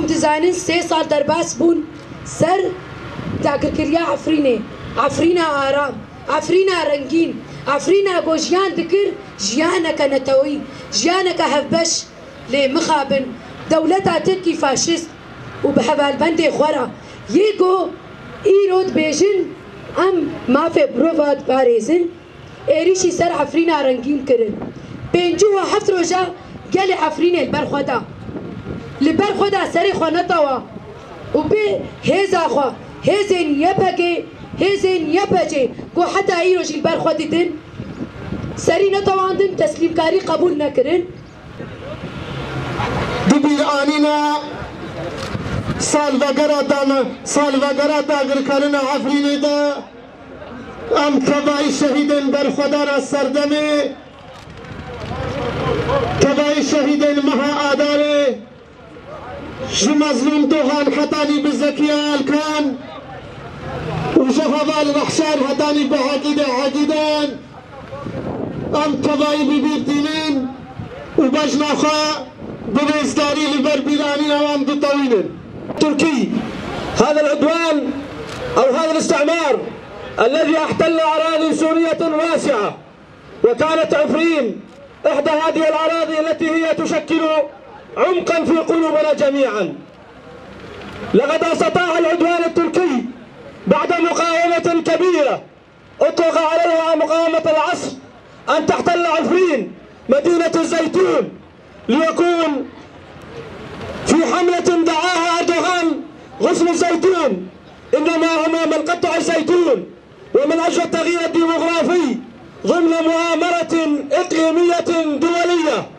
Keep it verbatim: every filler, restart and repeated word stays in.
Dizanin sê sal derbas bûn ser dagirkeriya Efrînê. Efrîna aram, Efrîna rengîn, Efrîna ku jiyan dikir jiyaneke neteweyî, jiyaneke hevbeş. Lê mixabin, dewleta Tirkî faşîst û bi hevalbendê xwe re yê ku îro dibêjin em mafê mirova diparêzin, êrîşî ser Efrîna rengîn kirin. Pêncî û heft roja gelê Efrînê li ber xwe da. Li ber xwe da serê xwe netewa û bê hêza xwe, hêzên Y P G, hêzên Y P G ku heta îro jî li ber xwe didin, serî netewandin, teslîmkarî qebûl nekirin. Di bîranîna salvegera dame, salvegera dagirkerina Efrînê de em tevayî şehîdên berxwedana serdemê, tevayî şehîdên meha Adarê, ji Mezlûm Dogan hetanî bi Zekiya Elkan û ji heval Rehşan hetanî bi Egîdê Egîdan, em tevayî bi bîr tînin û bejna xwe bi rêzdarî li ber bîranîna wan ditewînin. التركي هذا العدوان أو هذا الاستعمار الذي احتل أراضي سورية واسعة، وكانت عفرين إحدى هذه الأراضي التي هي تشكل عمقا في قلوبنا جميعا. لقد استطاع العدوان التركي بعد مقاومة كبيرة أطلق عليها مقاومة العصر أن تحتل عفرين مدينة الزيتون، ليكون في حملة دعاها أردوغان غصن الزيتون، إنما هو من قطع الزيتون، ومن أجل التغيير الديموغرافي ضمن مؤامرة إقليمية دولية.